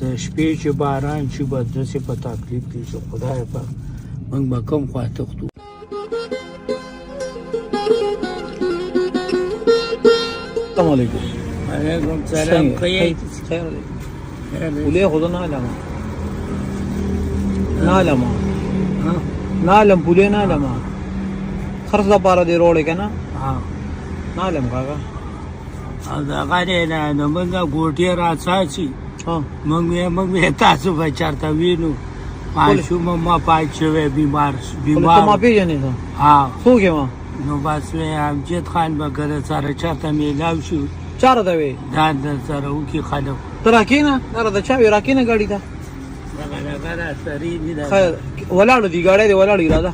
شپې چې باران شي، بس داسې په تکلیف کې چې خدای پاک، موږ به کوم خوا تښتو؟ السلام علیکم. علیکم سلام، ښه یې؟ خیر دی. ولې خو زه نه علم، نه علم، نه علم، پولې نه علم. خرڅ لپاره دی روړې که نه؟ ها. نه علم کاکا. او دغه دی نه، نو موږ ګوټې راڅاڅي. ها. موږ یې تاسو به چېرته وینو؟ ماشوم ما پات شوی، بیمار. ته ما بیمار. پیژنې ته؟ ها. څوک یې ما؟ نو بس وی امجد خان به که سره چېرته میلاو شو. چا راته وې؟ دا د سره وکړي خلک. ته راکېنه، دا راته چا وې؟ راکېنه ګاډي ته. دغه دغه را سرې دي دا. خیر، ولاړو دي، ګاډی دی ولاړ دی، راځه.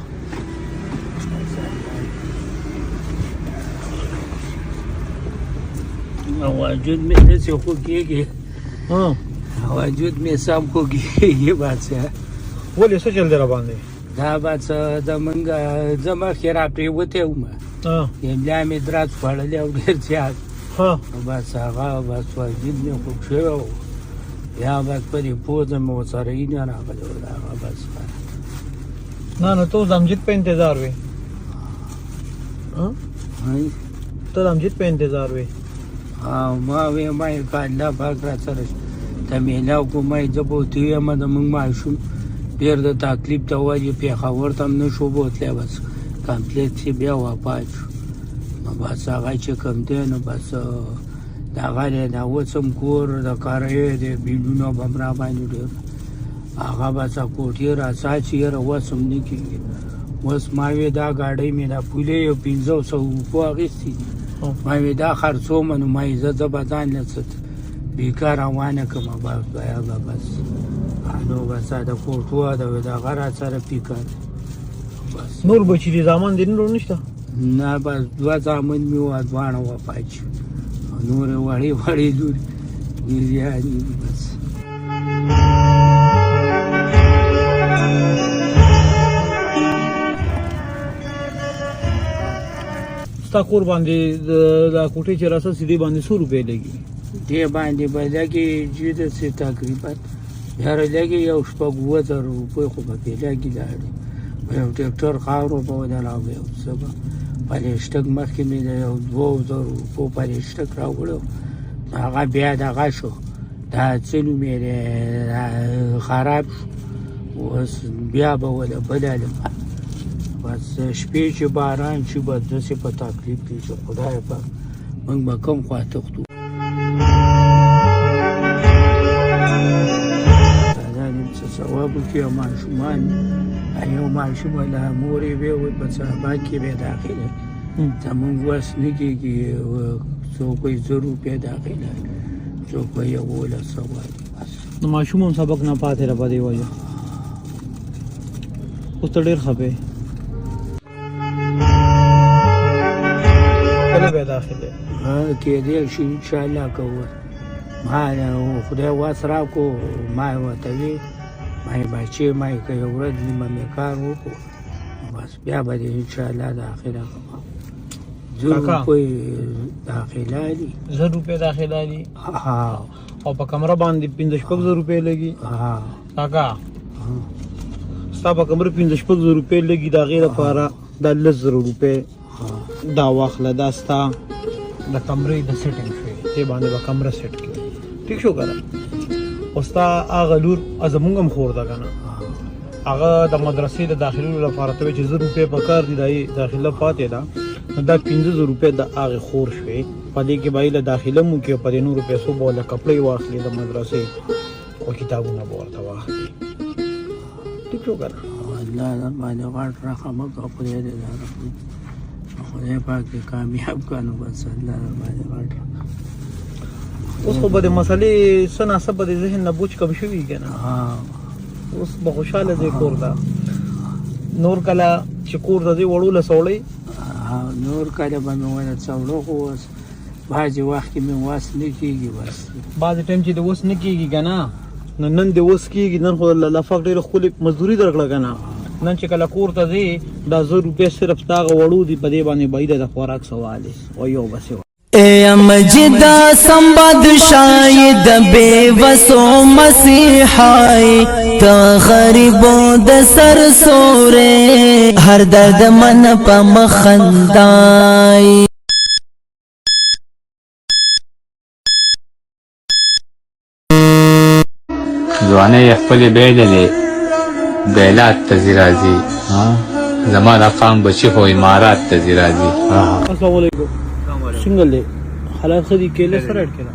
وجود مې داسې خوږېږي. ها. وجود مې سم خوږېږي بس. ولې، څه چل دی راباندې؟ دا بس د مونږ زه مخکې را پرېوتی وم. ها. ملا مې درز خوړلی او ډېر زیات. ها. نو بس هغه بس وجود مې خوږ شوی و، بیا بس په دې پوزه مې ورسره اینه راغلې وه، هغه بس. نه نو ته اوس د امجد په انتظار وې؟ ها؟ ته د امجد په انتظار وې؟ او ما وې ما یې که الله پاک را سره ته میلاو کو، ما یې زه به ورته ووایم، د موږ ماشوم ډېر د تکلیف ته وجې پېښور ته هم نه شو بوتلی، بس کمپلیټ چې بیا وفات شو، نو بس هغه چې کوم دی، نو بس دغه دی. دا اوس هم کور د کرایې دی، بیلونه به هم را باندې ډېر، هغه بس کوټې را څاڅي. یاره، وس هم نه کېږي اوس. ما وې دا ګاډۍ مې دا پولې یو 500 روپو اخیستې دي. ما وې دا خرڅوم، نو ما یې زه به ځان له څه بیکار روانه کړم. بس بیا به بس نو بس د کوټو د دغه را سره فکر دی بس. نور بچي دي، زامن دي نور نشته؟ نه، بس دوه زامن مې وه، دواړه وفات شو. نورې وړې وړې لور ګیریانې دي بس. ستا کور باندې دا کوټې چې راسه سي، دې باندې څو روپۍ لګي؟ دې باندې به لګي چې داسې تقریبا یاره لګي یو 6-7 زره روپۍ خو به پرې لګي. لاړې په یو ټریکټر خاورو به ونه راوړي، یو څه به پلشتک مخکې مې د یو 2000 روپو پلشتک راوړی، هغه بیا دغه شو، دا څه نوم یې دی، خراب شو. اوس بیا به وله بله لپاره بس شپې چې باران شي، بس داسې په تکلیف کې چې خدای پاک، موږ به کوم خوا تښتو؟ دا دې څه ثواب وکړي. او ماشومان، یو ماشوم له مور یې وی وایي په سبا کې به داخله زمونږ وس نه کېږي. څوک وایي 1000 روپۍ داخله، څوک وایي 1100 دي بس. نو ماشوم هم سبق نه پاتې را په دې وجه اوس ته ډېر خفه یې. کله به داخله؟ کېدای شي انشاءالله که ما خدای وس راکړو. ما ورته وی، ما یې بچې، ما یې که یو ورځ نیمه مې کار وکړو، بس بیا به دې انشاءالله داخله کړم. زر کاکا. روپۍ داخله دي. 1000 روپۍ داخله دي؟ ها. او په کمره باندې 5-6 زره روپۍ لګي؟ ها. کاکا، ستا په کمره 5-6 زره روپۍ لګي، د هغې لپاره دا 10,000 روپۍ دا واخله، دا ستا د کمرې د setting شوې، دې باندې به کمره سیټ کړې، ټیک شو که نه؟ او ستا هغه لور زمونږ هم خور ده که نه، هغه د مدرسې د داخلولو لپاره ته وایې چې 1000 روپۍ پکار دي، دا یې داخله پاتې ده، نو دا 5000 روپۍ د هغې خور شوې. په دې کې به یې له داخله مو کې په دې نورو پیسو به له کپړې واخلي د مدرسې او کتابونه به ورته واخلي، ټیک شو که نه؟ الله در باندې غټ رحم وکړه. خدای دې دا خدای پاک دې کامیاب کړه. نو بس الله در باندې غټ اوس خو به د مسلې څه نا څه به د ذهن نه بوج کم شوي که نه؟ ها. اوس به خوشحاله ځې کور ته. نور کله چې کور ته ځې، وړو له سوړې؟ ها، نور کله به مې ونه څوړو، خو اوس بعضې وخت کې مې وس نه کېږي بس. بعضې ټایم چې د وس نه کېږي که نه، نو نن د وس کېږي. نن خو الله پاک ډېره ښکلې مزدوري درکړه که نه؟ نن چې کله کور ته ځې، دا 1000 روپۍ صرف ستا هغه وړو دي، په دې باندې به د خوراک څه والې او یو بس. اے مجدا سمبد شاید بے وسو مسیحای ته غریبو د سر سورې هر درد من په مخندای. ځوانۍ یې خپلې بایللې، بیلات ته ځي راځي. زما د قام بچي خو امارات ته ځي راځي. السلام علیکم، څنګه دی؟ حالات ښه دي؟ کیله سره اډ کړه.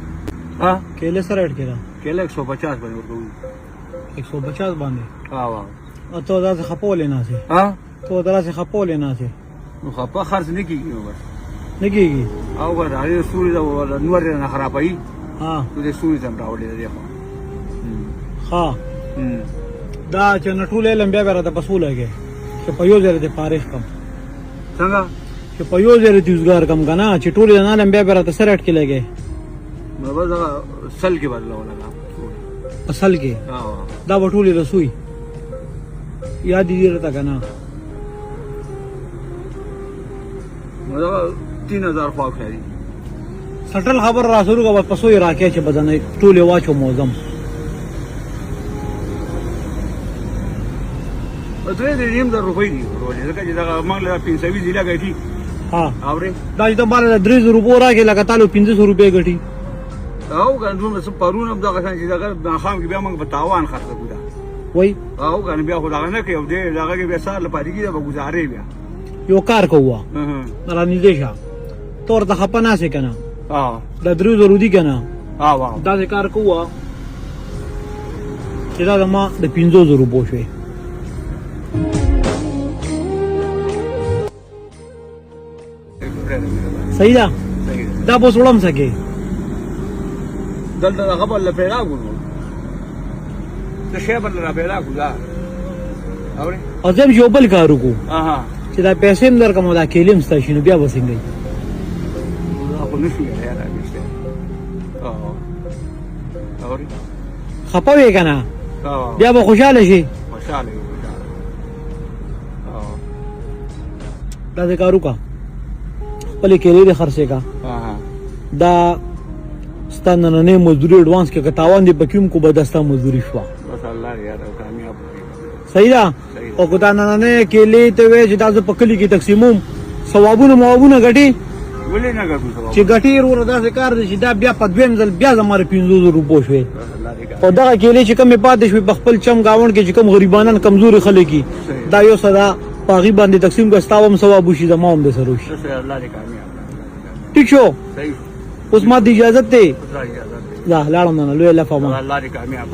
ها. کیله سره اډ کړه. کیله 150 باندې ورکوو. 150 باندې؟ ها وا. او ته داسې خپه ولې ناست یې؟ ها. ته داسې خپه ولې ناست یې؟ نو خپه خرڅ نه کېږي نو بس. نه کېږي. او که هغې ستوري ته نور نه خرابوي. ها. نو دې ستوري ته هم راوړې ده دې خوا. ښه، دا چې نه ټول علم بیا به راته په څو لګې چې په یو ځای دې فارغ کم؟ څنګه؟ چې په یو ځای دې روزګار کم که نه چې ټول نه علم بیا به راته سره اټکې لګې. نو بس هغه سل کې بدلوله دا. په سل کې؟ ها. دا به ټولې رسوي یاد دې راته که نه؟ نو دا 3000 خوا کړی. سټل خبر را سره کوه، پسو یې راکې چې بدنه ټولې واچو موزم. 3.5 زره روپۍ دي ورولې، ځکه چې دغه موږ له پنځوي ضلع ګټي. ها. اورې. دا چې ته مال 3000 روپو راکې، لکه تالو 500 روپۍ ګټي. او که دومره څه پرون هم دغه شان چې دغه ماښام کې بیا موږ په تاوان خرڅ کړو دا. وای. او که نه بیا خو دغه نه کوي، او دې دغه کې بیا سهار له پاتې کېږي، به ګزارې بیا. یو کار کوه، را نږدې شه، ته ورته خپه ناست یې که نه؟ ها. دا 3000 دي که نه؟ ها وا. داسې کار کوه چې دا زما د 5000 روپو شوې. صحیح ده؟ دا به اوس وړم څه؟ دلته دغه بل پیدا کړو، څه شی بل را پیدا کړو دا، اورې. او زه هم یو بل کار وکړو ها. چې دا پیسې هم درکړم او دا کیلې هم ستا شي، نو بیا به څنګه وي؟ دا خو نشو یاره نشته. اورې. خپه وې که نه؟ ها. بیا به خوشحاله شي. خوشحاله یو، خوشحاله. داسې کار وکړه، خپلې کیلې دې خرڅې کړه. ها. دا ستا نننۍ مزدوري اډوانس کې، که تاوان دې پکې هم کو، به دا ستا مزدوري شوه. بس الله دې یاره کامیاب کړي. صحیح ده؟ صحیح. او که دا نننۍ کیلې ته وایې چې دا زه په کلي کې تقسیموم، ثوابونه موابونه ګټې. ولې نه ګټو ثواب؟ چې ګټې وروره، داسې کار دی چې دا بیا په دویم ځل بیا زما د 5000 روپو شوې. بس الله دې او دغه کیلې چې کومې پاتې شوې، په خپل چم گاونډ کې چې کوم غریبانان کمزوري خلک دي، دا یو صدا په هغې باندې تقسیم کړه، ستا هم ثواب وشي، زما هم د سره وشي. بس الله دې کامیاب کړي. ټیک شو؟ صحیح. اوس ما ته اجازت دی؟ خدای اجازه دی. ځه، لاړم نه، لوی الله فامان. الله دې کامیاب.